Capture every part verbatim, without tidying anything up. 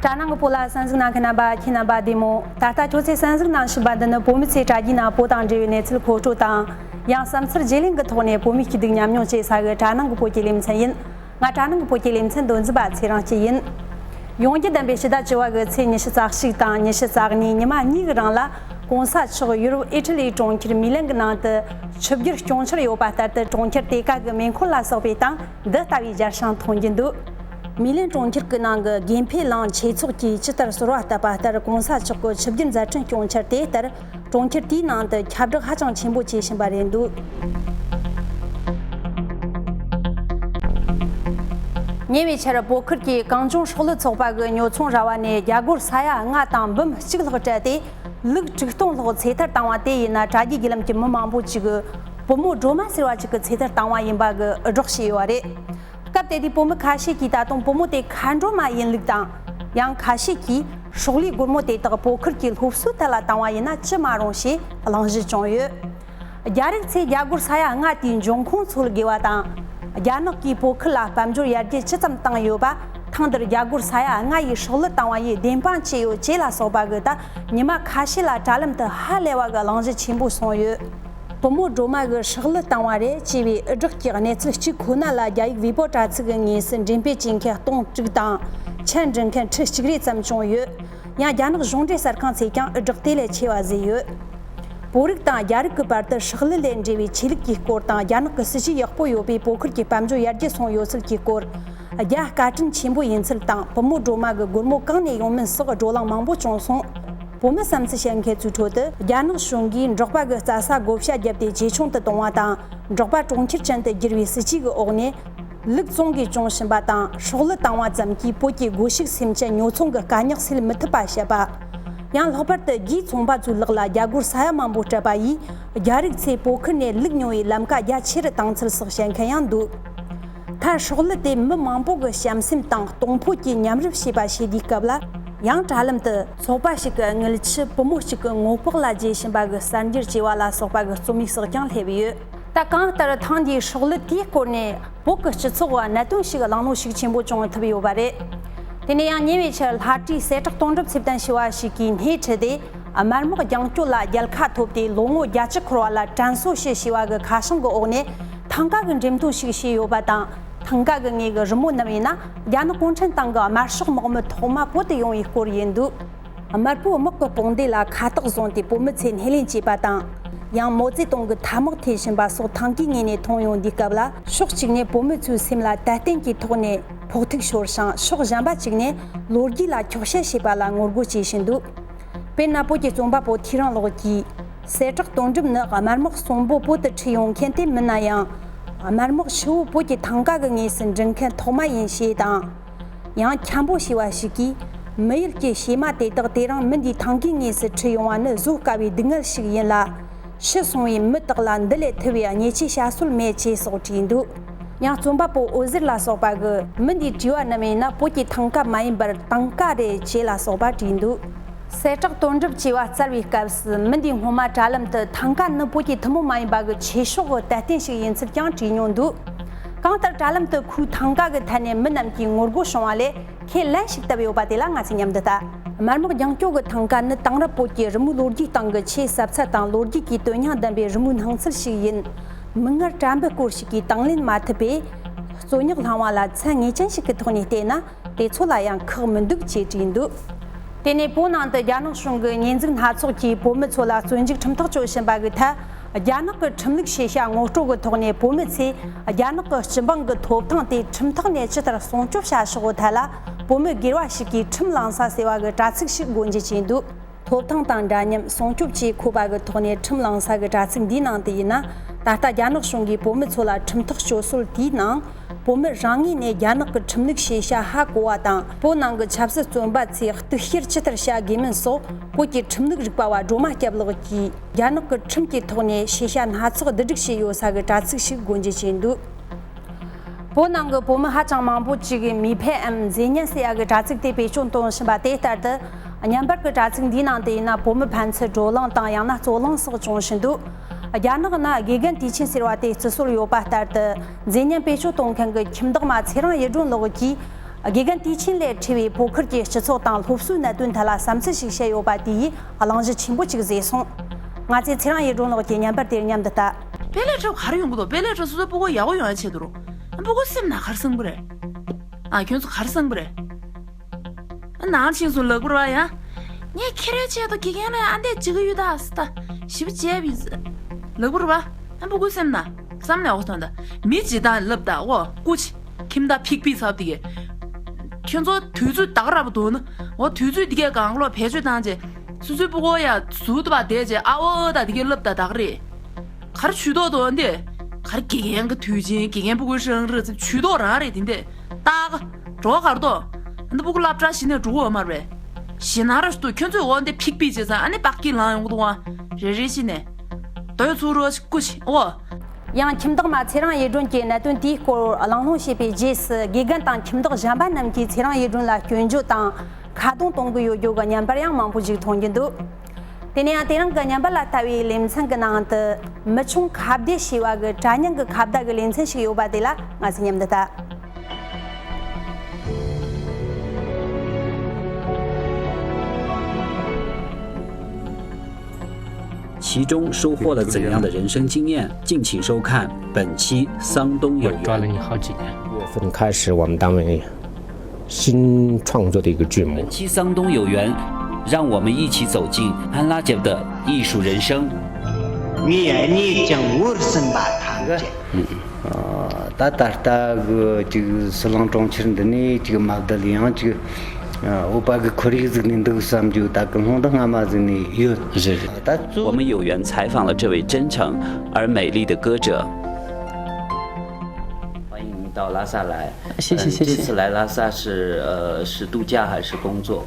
དྲ་ནང་གི་བོད་ལ་གསན་གཟིགས་གནང་མཁན་རྣམ་པ་ཁྱེད་རྣམ་པ་བདེ་མོ། ད་ལྟ་ཁྱོད་ཚོས་གསན་གཟིགས་གནང་བཞིན་པ་འདི་ནི་བོད་མི་ཚོས་དྲ་རྒྱའི་ནང་བོད་དང་འབྲེལ་བའི་གནས་ཚུལ་མཁོ་སྤྲོད་དང་། ཡང་བསམ་འཆར་བརྗེ་ལེན་གྱི་ཐོག་ནས་བོད་མིའི་སྐྱིད་སྡུག་ཉམས་མྱོང་བཅས་ས་གི་དྲ་ནང་གི་བོད་ཀྱི་ལེ་ཚན་ཡིན། ང་དྲ་ནང་གི་བོད་ཀྱི་ལེ་ཚན་མདོ་འཛིན་པ་ཚེ་རིང་སྐྱིད་ཡིན། ཡོངས་རྒྱུ་ལྡན་པའི་ཕྱི་ཟླ་བཅུ་བ་གི་ཚེས་ཉི་ཤུ་རྩ་གཅིག་དང་ཉི་ཤུ་རྩ་གཉིས་ཉི་མ་གཉིས་ཀྱི་རིང་ལ་གོང་ས་མཆོག་ཡུ་རོབ་ཨི་ཊ་ལིའི་གྲོང་ཁྱེར་མི་ལན་གྱི་ནང་དུ་ཆིབས་བསྒྱུར་སྐྱོང་འཆར་ཡོད་པ་ལྟར་དུ། གྲོང་ཁྱེར་དེ་ག་གི་མེ་འཁོར་ལ་སོགས་པའི་སྟེང་འདི་ལྟ་བུའི་རྒྱལ་ཞེན་མཐོང་རྒྱུ་འདུག་མི་ལན་གྲོང་ཁྱེར་གྱི་ནང་གི་དགེ་འཕེལ་གླིང་ཆོས་ཚོགས་ཀྱིས་ཇི་ལྟར་གསོལ་བ་བཏབ་པ་ལྟར། གོང་ས་མཆོག་གི་ཆིབས་བསྒྱུར་མཛད་འཕྲིན་སྐྱོང་འཆར་དེ་ལྟར། གྲོང་ཁྱེར་དེའི་ནང་དུ་ཁྱབ་བསྒྲགས་ཧ་ཅང་ཆེན་པོ་བྱེད་བཞིན་པ་རེད་འདུག་ཉེ་བའི་ཆར་བོད་ཁུལ་གྱི་གངས་ལྗོངས་ཧྲོག་ལུད་ཚོགས་པ་གི་ཉོ་ཚོང་ར་བ་ནས་རྒྱ་སྒོར་ས་ཡ་ལྔ་དང་འབུམ་གཅིག་ལྷག་སྤྲད་དེ། ལུག་དྲུག་སྟོང་ལྷག་ཚེ་ཐར་བཏང་བ་དེ་ཡིན་ན། དྲ་རྒྱའི་བརྒྱུད་ལམ་གྱི་མི་མང་པོ་ཅིག་གིས་བུ་མོ་སྒྲོལ་མ་ཟེར་བ་ཅིག་གི་ཚེ་ཐར་བཏང་བ་ཡིན་པ་གི་འུར་སྒྲོག་བྱས་ཡོད་པ་རེད། སྐབས་དེ་དུས་བུ་མོ་ཁ་ཤས་ཀྱིས་ད་དུང་བུ་མོ་དེ་མཁའ་འགྲོ་མ་ཡིན་ལུགས་དང་། ཡང་ཁ་ཤས་ཀྱིས་ཧྲོག་ལུད་སྒོར་མོ་དེ་དག་བོད་ཁུལ་གྱི་སློབ་གསོའི་ཐད་ལ་བཏང་བ་ཡིན་ན་ཅི་མ་རུང་ཞེས་གླེང་གཞི་བྱུང་ཡོད། རྒྱ་རིགས་ཚོས་རྒྱ་སྒོར་ས་ཡ་ལྔ་དེའི་འབྱུང་ཁུངས་འཚོལ་དགོས་པ་དང་། རྒྱ་ནག་གིས་བོད་ཁུལ་ལ་དཔལ་འབྱོར་ཡར་རྒྱས་ཇི་ཙམ་བཏང་ཡོད་པ། ཐེངས་འདིར་རྒྱ་སྒོར་ས་ཡ་ལྔ་ཡིས་ཧྲོག་ལུད་བཏང་བ་ཡིས་བདེན་དཔང་ཅི་ཡོད་ཅེས་ལ་སོགས་པ་གི་ཐད་ཉི་མ་ཁ་ཤས་ལ་དྲ་ལམ་དུ་ཧ་ལས་པ་གི་གླེང་གཞི་ཆེན་པོ་སོང་ཡོད། བུ་མོ་སྒྲོལ་མ་གིས་ཧྲོག་ལུད་བཏང་བ་རེད་ཅེས་པའི་འུར་སྒྲོག་གི་གནས་ཚུལ་གཅིག་ཁོ་ན་ལ་རྒྱ་ཡིག་ཝེ་པོ་དྲ་ཚིགས་ཀྱི་ངོས་སུ་འགྲེམས་སྤེལ་བྱེད་མཁན་སྟོང་དྲུག་དང་། ཆན་འབྲི་མཁན་ཁྲི་གཅིག་རེ་ཙམ་བྱུང་ཡོད། ཡང་རྒྱ་ནག་གཞུང་འབྲེལ་གསར་ཁང་ཚོས་ཀྱང་འུར་སྒྲོག་དེ་ལས་ཆེ་བ་བཟོས་ཡོད། བོད་རིགས་དང་རྒྱ་རིགས་ཀྱི་བར་དུ་ཧྲོག་ལུད་ལས་འབྲེལ་བའི་ཆོས་ལུགས་ཀྱི་སྐོར་དང་། རྒྱ་ནག་གི་སྲིད་ཇུས་ཡག་པོ་ཡོད་པས་བོད་ཁུལ་གྱི་དཔལ་འབྱོར་ཡར་རྒྱས་སོང་ཡོད་ཚུལ་གྱི་སྐོར། རྒྱ་བཀའ་དྲིན་ཆེན་པོ་ཡིན་ཚུལ་དང་། བུ་མོ་སྒྲོལ་མ་གི་སྒོར་མོ་གང་ནས་ཡོང་མིན་སོགས་བགྲོ་གླེང་མང་པོ་བྱུང་སོང་། བོད་མི་བསམ་ཚུལ་བཤད་མཁན་ཚོའི་ཁྲོད་དུ། རྒྱ་ནག་གཞུང་གིས་འབྲོག་པ་གི་རྩྭ་ས་བགོ་བཤའ་བརྒྱབ་སྟེ་ཇེ་ཆུང་དུ་གཏོང་བ་དང་། འབྲོག་པ་གྲོང་ཁྱེར་ཅན་དུ་བསྒྱུར་བའི་སྲིད་ཇུས་ཀྱི་འོག་ནས། ལུག་བཙོང་གིས་སྐྱོང་བཞིན་པ་དང་། ཧྲོག་ལུད་བཏང་བ་ཙམ་གྱིས་བོད་ཀྱི་སྒོ་ཕྱུགས་སེམས་ཅན་ཉོ་ཚོང་གི་དཀའ་རྙོག་སེལ་མི་ཐུབ་པ་བཤད་པ། ཡང་ལྷག་པར་དུ་རྒྱུའི་ཚོང་པ་ཚོའི་ལག་ལ་རྒྱ་སྒོར་ས་ཡ་མང་པོ་སྤྲད་པ་ཡིས། རྒྱ་རིགས་ཚོས་བོད་ཁུལ་ནས་ལུག་ཉོ་བའི་ལམ་ཀ་རྒྱ་ཆེ་རུ་བཏང་ཚུལ་སོགས་བཤད་མཁན་ཡང་འདུག་མཐར་ཧྲོག་ལུད་དེ་མི་མང་པོ་གི་བྱམས་སེམས་དང་གཏོང་ཕོད་ཀྱི་མཉམ་རུབ་བྱས་པ་ཞེས་དུས་སྐབས་ལ། ཡང་དྲ་ལམ་དུ་ཚོགས་པ་ཞིག་གི་དངུལ་ཆུ་བུ་མོ་གཅིག་གི་ངོ་ལྤགས་ལ་རྒྱས་བཞིན་པ་གི་གསར་འགྱུར་བཅས་པ་ལ་སོགས་པ་གི་རྩོམ་ཡིག་སོགས་ཀྱང་སླེབས་ཡོད། ད་གང་ལྟར་ཐེངས་འདིའི་ཧྲོག་ལུད་དེའི་སྐོར་ནས་བོད་ཀྱི་སྤྱི་ཚོགས་གནད་དོན་ཞིག་གླེང་སློང་ཤུགས་ཆེན་པོ་བྱུང་ཐུབ་ཡོད་པ་རེད། དེ་ནས་ཡང་ཉེ་བའི་ཆར་ལྷ་བྲིས་གསལ་བསྒྲགས་དོན་གྲུབ་ཚེ་བརྟན་ཞུ་བ་ཞིག་གིས་སྣེ་ཁྲིད་དེ། དམར་དམག་རྒྱང་སྐྱོད་ལ་རྒྱལ་ཁ་ཐོབ་སྟེ་ལོ་ངོ་བརྒྱད་ཅུ་འཁོར་བ་ལ་དྲན་གསོ་ཞུ་ཞེས་པ་གི་ཁ་བྱང་གི་འོག་ནས་ཐང་ག་གི་འགྲེམས་སྟོན་ཞིག་བྱས་ཡོད་པ་དང་། ཐང་ག་གི་ངོས་ཀྱི་རི་མོ་རྣམས་ཡིན་ན། རྒྱ་ནག་གུང་ཁྲན་ཏང་གི་དམར་ཤོག་དམག་མི་ཐོག་མ་བོད་དུ་ཡོང་བའི་སྐོར་ཡིན་འདུག་དམར་པོའི་དམག་གི་དཔུང་སྡེ་ལ་ཁ་བཏགས་བཟུང་སྟེ་བོད་མི་ཚོས་སྣེ་ལེན་བྱས་པ་དང་། ཡང་མའོ་ཙེ་ཏུང་གི་ཐ་མག་འཐེན་བཞིན་པ་སོགས་ཐང་གའི་ངོས་ནས་མཐོང་ཡོང་དུས་སྐབས་ལ། ཕྱོགས་གཅིག་ནས་བོད་མི་ཚོའི་སེམས་ལ་དད་རྟེན་གྱི་ཐོག་ནས་ཕོག་ཐུག་ཤོར་ཞིང་། ཕྱོགས་གཞན་པ་གཅིག་ནས་ལོ་རྒྱུས་ལ་འཁྱོག་བཤད་བྱས་པ་ལ་ངོ་རྒོལ་བྱེད་བཞིན་འདུག་དཔེར་ན། བོད་ཀྱི་རྩོམ་པ་པོ་ཐེའུ་རང་ལགས་ཀྱིས། གསལ་བསྒྲགས་དོན་གྲུབ་ནི་དམར་དམག་གསོན་པོ་བོད་དུ་ཁྲིད་ཡོང་མཁན་དེ་མིན་ན་ཡང་། དམར་དམག་ཕྱི་བོ་བོད་ཀྱི་ཐང་ག་གི་ངོས་སུ་འགྲིལ་མཁན་ཐོག་མ་ཡིན་ཞེས་དང་། ཡང་འཁྱམ་པོ་ཞེས་པ་ཞིག་གིས། མི་ཡུལ་གྱི་བྱེ་མ་དེ་དག་དེ་རིང་མི་འདིའི་ཐང་གའི་ངོས་སུ་ཁྲིད་ཡོང་བ་ནི་བཟོད་དཀའ་བའི་སྡུག་བསྔལ་ཞིག་ཡིན་ལ། ཕྱི་སོང་བའི་མི་དག་ལ་འདི་ལས་ཐུ་བའི་ཉེས་ཆད་བྱ་སྲོལ་མེད་ཅེས་སོགས་བྲིས་འདུག་ཡང་རྩོམ་པ་པོ་འོད་ཟེར་ལ་སོགས་པ་གིས། མི་འདིས་བྲིས་པ་རྣམས་ཡིན་ན་བོད་ཀྱི་ཐང་ག་མ་ཡིན་པར་ཐང་ག་རེད་ཅེས་ལ་སོགས་པ་བྲིས་འདུག་གསལ་བསྒྲགས་དོན་གྲུབ་ཅེས་པ་བཙལ་བའི་སྐབས་སུ། མི་འདིས་སྔོན་མ་དྲ་ལམ་དུ་ཐང་ག་ནི་བོད་ཀྱི་ཐུན་མོང་མ་ཡིན་པ་གི་ཆོས་ཕྱོགས་ཀྱི་དད་རྟེན་ཞིག་ཡིན་ཚུལ་ཀྱང་བྲིས་མྱོང་འདུག་གང་ལྟར་དྲ་ལམ་དུ་ཁོའི་ཐང་ག་གི་ཐད་ནས་མི་རྣམས་ཀྱིས་ངོ་རྒོལ་བྱུང་བ་ལས། ཁས་ལེན་ཞིག་བཏབ་ཡོད་པ་དེ་ལ་ང་ཚོས་མཉམ་དུ་ལྟ། དམར་དམག་རྒྱང་སྐྱོད་ཀྱི་ཐང་ག་ནི་དེང་རབས་བོད་ཀྱི་རི་མོའི་ལོ་རྒྱུས་སྟེང་གི་ཆེས་ཟབ་ཚད་དང་ལོ་རྒྱུས་ཀྱི་དོན་སྙིང་ལྡན་པའི་རི་མོའི་སྣང་ཚུལ་ཞིག་ཡིན། མིག་སྔར་དྲ་འབུ་སྐོར་ཞིག་གིས་དང་ལེན་མ་ཐུབ་པས། རྩོད་རྙོག་བསླངས་པ་ལ་ཚད་ངེས་ཅན་ཞིག་གི་ཐོག་ནས་བལྟས་ན། དེ་ཚོ་ལ་ཡང་ཁག་མི་འདུག་ཅེས་བྲིས་འདུག་དེ་ནས་བོད་ནང་དུ་རྒྱ་ནག་གཞུང་གི་ཉེས་འཛུགས་སྣ་ཚོགས་ཀྱིས་བོད་མི་ཚོ་ལ་བཙོན་འཇུག་ཁྲིམས་ཐག་གཅོད་བཞིན་པ་གི་ཐད། རྒྱ་ནག་གི་ཁྲིམས་ལུགས་ཤེས་བྱ་ངོ་སྤྲོད་ཀྱི་ཐོག་ནས་བོད་མི་ཚོས་རྒྱ་ནག་གི་སྤྱི་འབངས་ཀྱི་ཐོབ་ཐང་དེ་ཁྲིམས་ཐོག་ནས་ཇི་ལྟར་སྲུང་སྐྱོབ་བྱ་ཕྱོགས་ཀྱི་ཐད་ལ། བོད་མི་སྒེར་བ་ཞིག་གིས་ཁྲིམས་བླངས་ས་ཟེར་བ་གི་དྲ་ཚིགས་ཤིག་སྒོ་འབྱེད་བྱས་འདུག་ཐོབ་ཐང་དང་འདྲ་མཉམ་སྲུང་སྐྱོབ་བཅས་ཁོ་པ་གི་ཐོག་ནས་ཁྲིམས་བླངས་ས་གི་དྲ་ཚིགས་འདིའི་ནང་དུ་ཡིན་ན། ད་ལྟ་རྒྱ་ནག་གཞུང་གིས་བོད་མི་ཚོ་ལ་ཁྲིམས་ཐག་གཅོད་སྲོལ་དེའི་ནང་། བོད་མི་རང་ངོས་ནས་རྒྱ་ནག་གི་ཁྲིམས་ལུགས་ཤེས་བྱ་ཧ་གོ་བ་དང་། བོད་ནང་གི་ཆབ་སྲིད་བཙོན་པ་ཚོས་གཏུག་བཤེར་ཇི་ལྟར་བྱ་དགོས་མིན་སོགས། བོད་ཀྱི་ཁྲིམས་ལུགས་རིག་པ་བ་སྒྲོལ་མ་སྐྱབས་ལགས་ཀྱིས། རྒྱ་ནག་གི་ཁྲིམས་ཀྱི་ཐོག་ནས་ཤེས་བྱ་སྣ་ཚོགས་བསྡུ་སྒྲིག་བྱས་ཡོད་ས་གི་དྲ་ཚིགས་ཤིག་སྒོ་འབྱེད་བྱས་འདུག་བོད་ནང་གི་བོད་མི་ཧ་ཅང་མང་པོ་ཅིག་གིས་མིས་ཕེབས་འམ་མཛེས་ཉམས་ཟེར་ཡག་གི་དྲ་ཚིགས་དེ་བེད་སྤྱོད་གཏོང་བཞིན་པ་དེ་ལྟར་དུ། བརྙན་པར་གྱི་དྲ་ཚིགས་འདིའི་ནང་དུ་ཡིན་ན། བོད་མི་ཕན་ཚུན་བགྲོ་གླེང་དང་། ཡང་ན་རྩོད་གླེང་སོགས་བྱུང་བཞིན་འདུག་རྒྱ་ནག་ནི་དགེ་རྒན་དུས་ཆེན་ཟེར་བ་དེ་བརྩི་སྲོལ་ཡོད་པ་ལྟར་དུ། མཛེས་ཉམས་བེད་སྤྱོད་གཏོང་མཁན་གྱི་ཁྱིམ་བདག་མ་ཚེ་རིང་ཡིད་སྒྲོན་ལགས་ཀྱིས། དགེ་རྒན་དུས་ཆེན་ལས་འཕྲོས་པའི་བོད་ཁུལ་གྱི་སྤྱི་ཚོགས་དང་སློབ་གསོའི་གནད་དོན་ཐད་ལ་བསམ་ཚུལ་ཞིག་བཤད་ཡོད་པ་དེ་ཡིས་གླེང་གཞི་ཆེན་པོ་ཅིག་བཟོས་སོང་། ང་ཚོས་ཚེ་རིང་ཡིད་སྒྲོན་ལགས་ཀྱི་བརྙན་པར་དེར་མཉམ་དུ་ལྟ། དཔེ་ལེགས་གྲུབ་ག་རེ་ཡོང་གི་འདུག་དཔེ་ལེགས་གྲུབ་སོ་སོའི་སྤུ་གུ་ཡག་པོ་ཡོང་ཡ་ཆེད་དུ་རུང་། སྤུ་གུ་སེམས་ནང་ག་རེ་བསམ་གི་རེད། ཨ། ཁྱོད་ཚོ་ག་རེ་བསམ་གི་རེད། ནང་ཕྱིན་སོང་ལག་པར་བ་ཡ། ངས་ཁྱེད་རའི་ཆེད་དུ་དགེ་རྒན་ལ་ཨ་འདས་བྱེད་ཀྱི་ཡོད་ད་ཟེར་ད། ཞིབ་བྱས་པ་ཡིན་ཟེར། ལག་པར་བ། ཨ། སྤུ་གུ་སེམས་ན། བསམ་ནས་འོ་ཐོན་ད། མི་ཇི་ལྟར་ལབ་ད་འོ་སྐུ་མཁྱེན། ཁྱིམ་བདག་ཕིག་པི་ཚབ་དེ་གས། ཁྱོད་ཚོ་དུས་ཚོད་ད་ག་ར་བ་འདུག་ན། འོ་དུས་ཚོད་དེ་གས་གང་ལོ་བེད་སྤྱོད་བཏང་རྗེས། སོ་སོའི་སྤུ་གུ་ཡ་ཟུར་དུ་བ་བསྡད་རྗེས་ཨ་འོ་ད་དེ་གས་ལབ་ད་ད་ག་རེད། ག་རེ་ཇུས་གཏོགས་འདུག་འདི། ག་རེ་དགེ་རྒན་གྱི་དུས་ཆེན། དགེ་རྒན་སྤུ་གུའི་རང་རེད་ཟེར་ཇུས་གཏོགས་རང་རེད་དེ་འདི། ཏག་འགྲོ་གར་དོ། འདི་སྤུ་གུ་སློབ་གྲྭ་གཞི་ནས་འགྲོ་འོ་མར་བས། ཞེ་ན་ར་ཞུ་ཁྱོད་ཚོས་འོ་འདི་ཕིག་པི་བྱེད་ཙང་ཨ་ནི་པག་ཀི་ལང་ཡོང་གི་འདུག་ཨ། རེ་རེ་བྱས་ནས། དོལ་ཚུར་རོ་ཞིག་སྐུ་ཞིག་འོ། ཡང་ཁྱིམ་བདག་མ་ཚེ་རིང་ཡིད་སྒྲོན་གྱིས་གནད་དོན་དེའི་སྐོར་གླེང་སློང་བྱས་པའི་རྗེས་སུ་དགེ་རྒན་དང་ཁྱིམ་བདག་གཞན་པ་རྣམས་ཀྱིས་ཚེ་རིང་ཡིད་སྒྲོན་ལ་སྐྱོན་བརྗོད་དང་ཁ་རྡུང་གཏོང་གི་ཡོད་རྒྱུ་གི་བརྙན་པར་ཡང་མང་པོ་ཞིག་མཐོང་རྒྱུ་འདུག་དེ་ནས་ཡང་དེ་རིང་གི་བརྙན་པར་ལ་ལྟ་བའི་ལེ་ཚན་གྱི་ནང་དུ་མི་ཆུང་ཁ་བརྡ་ཞེས་པ་གི་དྲ་བརྙན་གྱི་ཁ་བརྡ་གི་ལེ་ཚན་ཞིག་ཡོད་པ་དེ་ལ་ང་ཚོས་མཉམ་དུ་ལྟ། 其中收获了怎样的人生经验？敬请收看本期《桑东有缘》。月份开始，我们单位新创作的一个剧目。本期《桑东有缘》，让我们一起走进潘拉杰的艺术人生。 ངས་གནས་ཀྱང་བོར་ཟིན་པ་ཐམས་ཅད། ད་ད་ལྟ་གི་ཅིག་ཟི་ལིང་གྲོང་ཁྱེར་འདི་ནས་ཅིག་མ་བསྡད་ཡང་ཅིག་འོད་པ་གི་ཁོར་ཡུག་ཟིག་ནས་འདུག་བསམ་རྒྱུ་ད་གི་སློང་དང་སྔ་མ་ཟིག་ནས་ཡོད། 我们有缘采访了这位真诚而美丽的歌者。欢迎您到拉萨来。谢谢谢谢。这次来拉萨是呃是度假还是工作？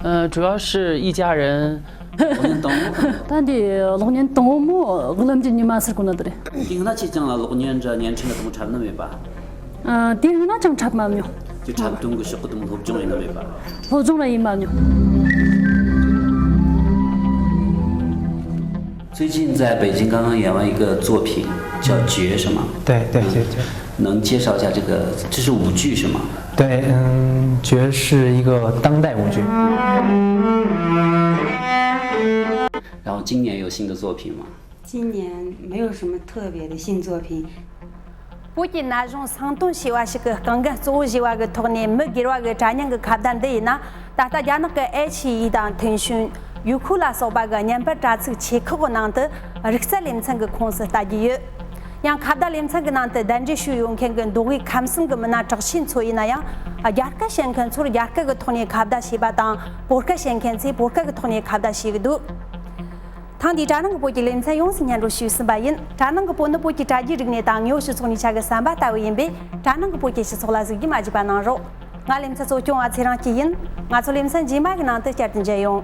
呃，主要是一家人 我能懂。 ད་འདི་གློག་བརྙན་དང་པོ་མོ་གླུ་འདི་ཉི་མ་སར་གོ་ན་དེ་རེད། དེ་ན་ཅི་ཅང་ལ་གློག་བརྙན་འདྲ་བརྙན་འཕྲིན་ལ་དང་པོ་འཁྲབ་ནི་མེད་པ། 嗯，电影那张插嘛没有， དེ་འཁྲབ་སྟོན་གི་ཕྱོགས་གི་དང་པོ་སློབ་སྦྱོང་ཡིན་ནི་མེད་པ། 初中了也嘛没有。 最近在北京刚刚演完一个作品，叫《绝》，是吗？对对对对。 能介绍一下这个？这是舞剧是吗？对，嗯，《绝》是一个当代舞剧。 然后今年有新的作品吗？今年没有什么特别的新作品。 བོད་ཀྱི་ན་གཞོན་སང་དོན་ཞེས་པ་ཞིག་གི་རྐང་འགན་གཙོ་བོ་བཞེས་པ་གི་ཐོག་ནས་མི་སྒེར་བ་གི་དྲ་བརྙན་གྱི་ཁ་བརྡ་འདི་ཡིན་ན། ད་ལྟ་རྒྱ་ནག་གི་ཨེ་ཆི་ཡི་དང་ཐེན་ཤུན། ཡུ་ཁུ་ལ་སོགས་པ་གི་བརྙན་པར་དྲ་ཚིགས་ཆེ་ཁག་གི་ནང་དུ་རིག་རྩལ་ལེ་ཚན་གྱི་ཁོངས་སུ་ལྟ་རྒྱུ་ཡོད། ཡང་ཁ་བརྡ་ལེ་ཚན་གྱི་ནང་དུ་གདན་འདྲེན་ཞུས་ཡོད་མཁན་གྱི་མདོ་དབུས་ཁམས་གསུམ་གྱི་མི་སྣ་གྲགས་ཆེན་ཚོ་ཡིན་ན་ཡང་རྒྱ་སྐད་བཤད་མཁན་ཚོར་རྒྱ་སྐད་ཀྱི་ཐོག་ནས་ཁ་བརྡ་བྱས་པ་དང་བོད་སྐད་བཤད་མཁན་ཚོས་བོད་སྐད་ཀྱི་ཐོག་ནས་ཁ་བརྡ་བྱེད་ཀྱི་འདུག་ཐེངས་འདིའི་དྲ་ནང་གི་བོད་ཀྱི་ལེ་ཚན་ཡོངས་སུ་སྙན་སྒྲོན་ཞུས་ཟིན་པ་ཡིན། དྲ་ནང་གི་བོད་ནི་བོད་ཀྱི་དྲ་རྒྱའི་རིག་གནས་དང་དངོས་ཡོད་སྤྱི་ཚོགས་གཉིས་ཆ་གི་ཟམ་པ་ལྟ་བུ་ཡིན་པས། དྲ་ནང་གི་བོད་ཀྱི་སྤྱི་ཚོགས་ལ་གཟིགས་རྒྱུ་མ་བརྗེད་པ་གནང་རོགས། ང་ལེ་ཚན་གཙོ་སྐྱོང་བ་ཚེ་རིང་སྐྱིད་ཡིན། ང་ཚོ་ལེ་ཚན་རྗེས་མ་གི་ནང་དུ་བསྐྱར་དུ་མཇལ་ཡོང་།